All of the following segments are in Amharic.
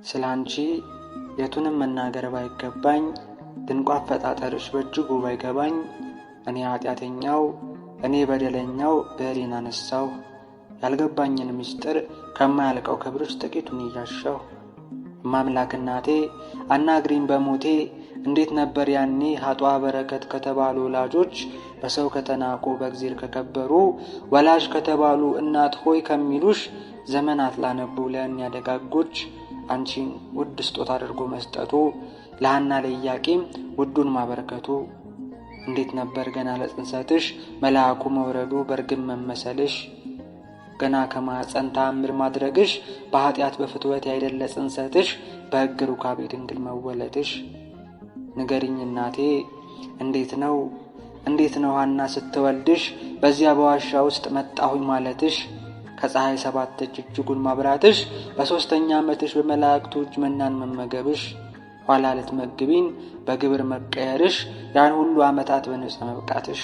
ስለ አንቺ የቱንም መናገር ባይገባኝ፣ ድንቋ አፈጣጠርሽ በእጅጉ ባይገባኝ፣ እኔ ኃጢአተኛው እኔ በደለኛው ብዕሬን አነሳሁ፣ ያልገባኝን ምስጢር ከማያልቀው ክብርሽ ጥቂቱን እያሻሁ። እማምላክ እናቴ አናግሪኝ በሞቴ፣ እንዴት ነበር ያኔ ሀጧ በረከት ከተባሉ ወላጆች፣ በሰው ከተናቁ በእግዜር ከከበሩ ወላጅ ከተባሉ እናት ሆይ ከሚሉሽ ዘመናት ላነቡ ለእኒያ ደጋጎች አንቺን ውድ ስጦታ አድርጎ መስጠቱ፣ ለሐና ለኢያቄም ውዱን ማበረከቱ፣ እንዴት ነበር ገና ለጽንሰትሽ መልአኩ መውረዱ በርግብ መመሰልሽ፣ ገና ከማኅፀን ተአምር ማድረግሽ፣ በኃጢአት በፍትወት ያይደለ ጽንሰትሽ፣ በሕግ ሩካቤ ድንግል መወለድሽ። ንገሪኝ እናቴ እንዴት ነው እንዴት ነው ሐና ስትወልድሽ በዚያ በዋሻ ውስጥ መጣሁኝ ማለትሽ፣ ከፀሐይ ሰባት እጅ እጅጉን ማብራትሽ፣ በሦስተኛ ዓመትሽ በመላእክቱ እጅ መናን መመገብሽ፣ ኋላ ልትመግቢን በግብር መቀየርሽ፣ ያን ሁሉ ዓመታት በንጽሕ መብቃትሽ።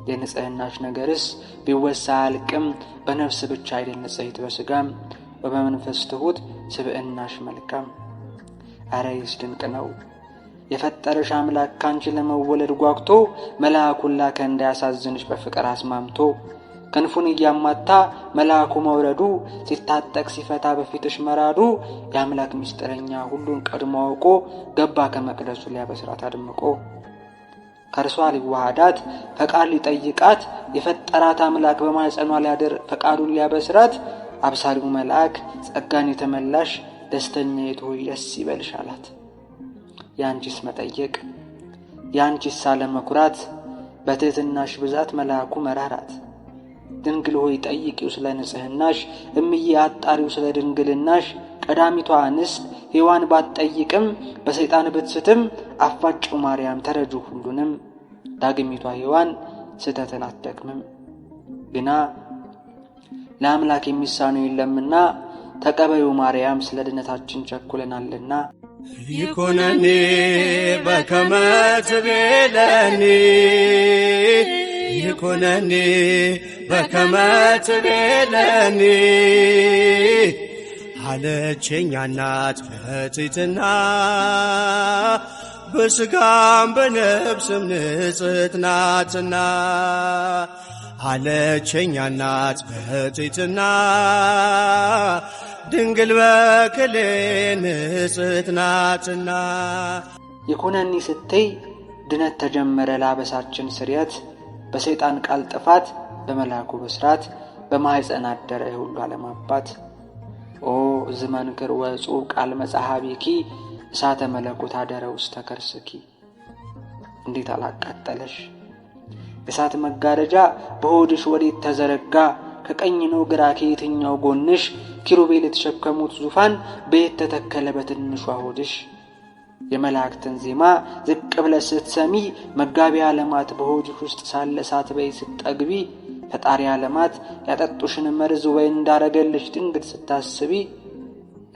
የንጽሕናሽ ነገርስ ቢወሳ አያልቅም፣ በነፍስ ብቻ አይደል ንጽሕት በሥጋም፣ ወበመንፈስ ትሑት ስብዕናሽ መልካም። ኧረ ይህስ ድንቅ ነው፣ የፈጠረሽ አምላክ ካንቺ ለመወለድ ጓጉቶ መልአኩን ላከ እንዳያሳዝንሽ በፍቅር አስማምቶ። ክንፉን እያማታ መልአኩ መውረዱ ሲታጠቅ ሲፈታ በፊትሽ መራዱ፣ የአምላክ ምስጢረኛ ሁሉን ቀድሞ አውቆ ገባ ከመቅደሱ ሊያበስራት አድምቆ። ከእርሷ ሊዋሃዳት ፈቃድ ሊጠይቃት የፈጠራት አምላክ በማኅፀኗ ሊያድር ፈቃዱን ሊያበስራት፣ አብሳሪው መልአክ ጸጋን የተመላሽ ደስተኛይቱ ሆይ ደስ ይበልሽ አላት። የአንቺስ መጠየቅ የአንቺስ አለመኩራት በትሕትናሽ ብዛት መልአኩ መራራት። ድንግል ሆይ ጠይቂው ስለ ንጽሕናሽ፣ እምዬ አጣሪው ስለ ድንግልናሽ። ቀዳሚቷ እንስት ሔዋን ባትጠይቅም በሰይጣን ብትስትም አፋጭው ማርያም ተረጁ ሁሉንም። ዳግሚቷ ሔዋን ስህተትን አትደግምም። ግና ለአምላክ የሚሳነው የለምና ተቀበዩ ማርያም ስለ ድነታችን ቸኩለናልና። ይኩነኒ በከመ ትቤለኒ፣ ይኩነኒ በከመ ትቤለኒ አለችኝ እናት በትሕትና፣ በሥጋም በነፍስም ንጽሕት ናትና። አለችኝ እናት በትሕትና፣ ድንግል በክሌ ንጽሕት ናትና። ይኩነኒ ስትይ ድነት ተጀመረ ለአበሳችን ስርየት፣ በሰይጣን ቃል ጥፋት በመልአኩ ብስራት በማኅፀን አደረ የሁሉ ዓለም አባት። ኦ ዝመንክር ወጹብ ቃል መጽሐቢኪ እሳተ መለኮት አደረ ውስተ ከርስኪ። እንዴት አላቃጠለሽ? የእሳት መጋረጃ በሆድሽ ወዴት ተዘረጋ? ከቀኝ ነው ግራ ከየትኛው ጎንሽ? ኪሩቤል የተሸከሙት ዙፋን በየት ተተከለ በትንሿ ሆድሽ? የመላእክትን ዜማ ዝቅ ብለሽ ስትሰሚ መጋቢ ዓለማት በሆድሽ ውስጥ ሳለ ሳትበይ ስትጠግቢ፣ ፈጣሪ ዓለማት ያጠጡሽን መርዝ ወይን እንዳረገልሽ ድንግል ስታስቢ፣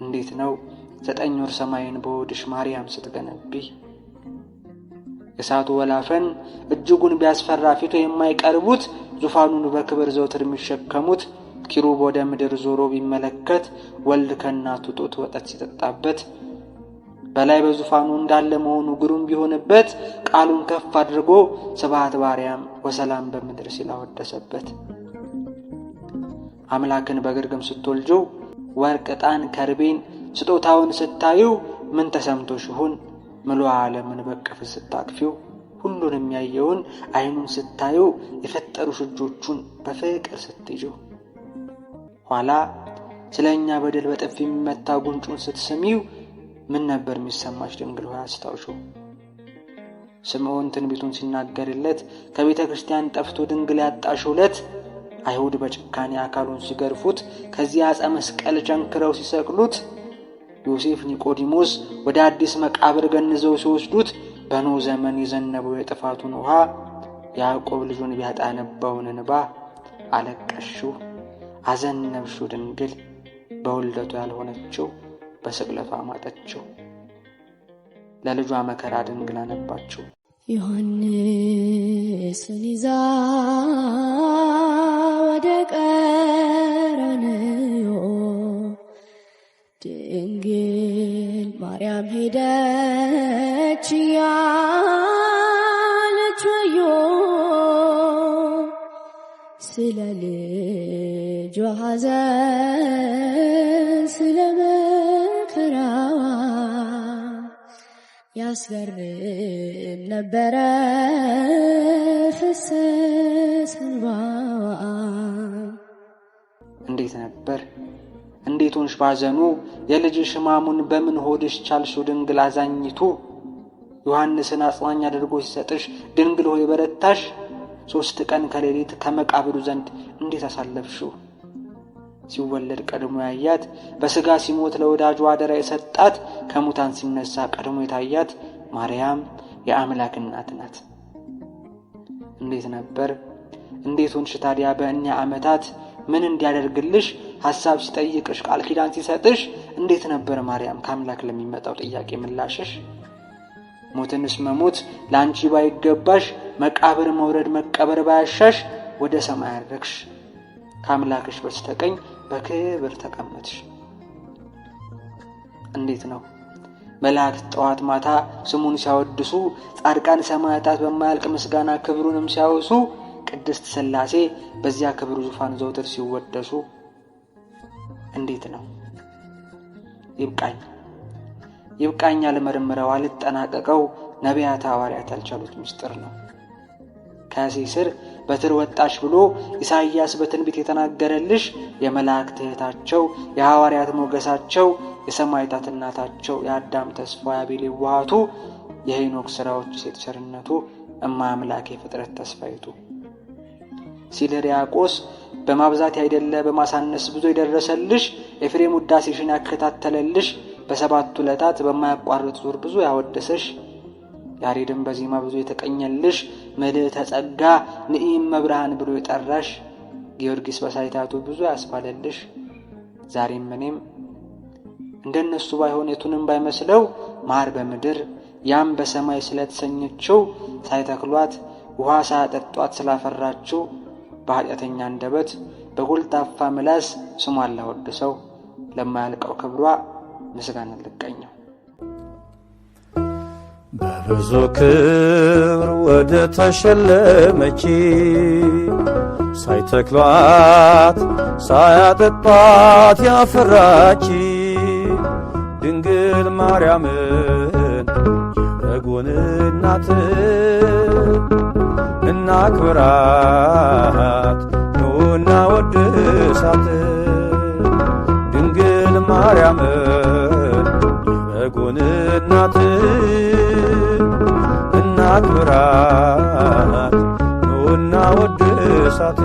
እንዴት ነው 9 ወር ሰማይን በሆድሽ ማርያም ስትገነቢ? የእሳቱ ወላፈን እጅጉን ቢያስፈራ ፊቱ የማይቀርቡት ዙፋኑን በክብር ዘውትር የሚሸከሙት ኪሩብ ወደ ምድር ዞሮ ቢመለከት ወልድ ከእናቱ ጡት ወተት ሲጠጣበት፣ በላይ በዙፋኑ እንዳለ መሆኑ ግሩም ቢሆንበት ቃሉን ከፍ አድርጎ ስብሐት በአርያም ወሰላም በምድር ሲል አወደሰበት። አምላክን በግርግም ስትወልጂው ወርቅ ዕጣን ከርቤን ስጦታውን ስታዩ ምን ተሰምቶሽ ይሆን? ምሉዐ ዓለምን በቅፍ ስታቅፊው ሁሉንም ያየውን ዓይኑን ስታዩ የፈጠሩሽ እጆቹን በፍቅር ስትይዢው፣ ኋላ ስለኛ በደል በጥፊ የሚመታ ጉንጩን ስትስሚው ምን ነበር የሚሰማሽ ድንግል ሆይ አስታውሺው። ስምዖን ትንቢቱን ሲናገርለት ከቤተ ክርስቲያን ጠፍቶ ድንግል ያጣሽው ዕለት አይሁድ በጭካኔ አካሉን ሲገርፉት ከዚያ ዕፀ መስቀል ቸንክረው ሲሰቅሉት፣ ዮሴፍ ኒቆዲሞስ ወደ አዲስ መቃብር ገንዘው ሲወስዱት በኖህ ዘመን የዘነበው የጥፋቱን ውሃ ያዕቆብ ልጁን ቢያጣ ያነባውን እንባ አለቀሽው አዘነብሽው ድንግል በውልደቱ ያልሆነችው በስቅለቷ ማጠችው። ለልጇ መከራ ድንግል አነባችው። ዮሐንስን ይዛ ወደ ቀራንዮ ድንግል ገዳም ሄደች እያለች ወዮ ስለ ልጇ ሐዘን ስለ መከራዋ ያስገርም ነበረ ፈሰሰ እንባዋ። እንዴት ነበር? እንዴት ሆንሽ ባዘኑ? የልጅሽ ሕማሙን በምን ሆድሽ ቻልሽው? ድንግል አዛኝቱ ዮሐንስን አጽናኝ አድርጎ ሲሰጥሽ ድንግል ሆይ በረታሽ። 3 ቀን ከሌሊት ከመቃብሩ ዘንድ እንዴት አሳለፍሽው? ሲወለድ ቀድሞ ያያት፣ በሥጋ ሲሞት ለወዳጁ አደራ የሰጣት፣ ከሙታን ሲነሳ ቀድሞ የታያት ማርያም የአምላክ እናት ናት። እንዴት ነበር? እንዴት ሆንሽ ታዲያ በእኛ ዓመታት? ምን እንዲያደርግልሽ ሐሳብ ሲጠይቅሽ ቃል ኪዳን ሲሰጥሽ እንዴት ነበር ማርያም ከአምላክ ለሚመጣው ጥያቄ ምላሽሽ? ሞትንስ መሞት ላንቺ ባይገባሽ፣ መቃብር መውረድ መቀበር ባያሻሽ፣ ወደ ሰማይ አረግሽ፣ ከአምላክሽ በስተቀኝ በክብር ተቀመጥሽ። እንዴት ነው መላእክት ጠዋት ማታ ስሙን ሲያወድሱ፣ ጻድቃን ሰማዕታት በማያልቅ ምስጋና ክብሩንም ሲያወሱ፣ ቅድስት ሥላሴ በዚያ ክብሩ ዙፋን ዘውትር ሲወደሱ እንዴት ነው? ይብቃኝ ይብቃኝ አልመርምረው አልጠናቀቀው፣ ነቢያት ሐዋርያት ያልቻሉት ምስጢር ነው። ከእሴይ ስር በትር ወጣሽ ብሎ ኢሳይያስ በትንቢት የተናገረልሽ የመላእክት እህታቸው፣ የሐዋርያት ሞገሳቸው፣ የሰማዕታት እናታቸው፣ የአዳም ተስፋ የአቤል የዋሃቱ፣ የሄኖክ ሥራዎች ሴት ቸርነቱ፣ እማ አምላክ የፍጥረት ተስፋይቱ ሲል ሕርያቆስ በማብዛት ያይደለ በማሳነስ ብዙ የደረሰልሽ፣ ኤፍሬም ውዳሴሽን ያከታተለልሽ፣ በሰባቱ ዕለታት በማያቋርጥ ዙር ብዙ ያወደሰሽ፣ ያሬድም በዜማ ብዙ የተቀኘልሽ፣ ምልዕተ ጸጋ ንኢም መብርሃን ብሎ የጠራሽ፣ ጊዮርጊስ በሳይታቱ ብዙ ያስባለልሽ፣ ዛሬም እኔም እንደነሱ ባይሆን የቱንም ባይመስለው ማር በምድር ያም በሰማይ ስለተሰኘችው ሳይተክሏት ውሃ ሳያጠጧት ስላፈራችው በኃጢአተኛ አንደበት በጎልጣፋ ምላስ ስሟን ላወድሰው ለማያልቀው ክብሯ ምስጋና ልቀኘው። በብዙ ክብር ወደ ተሸለመች ሳይተክሏት ሳያጠጧት ያፈራች ድንግል ማርያምን የበጉን እናት እናክብራት ኑና ወድሳት። ድንግል ማርያምን የበጉን እናት እናክብራት ኑና ወድሳት።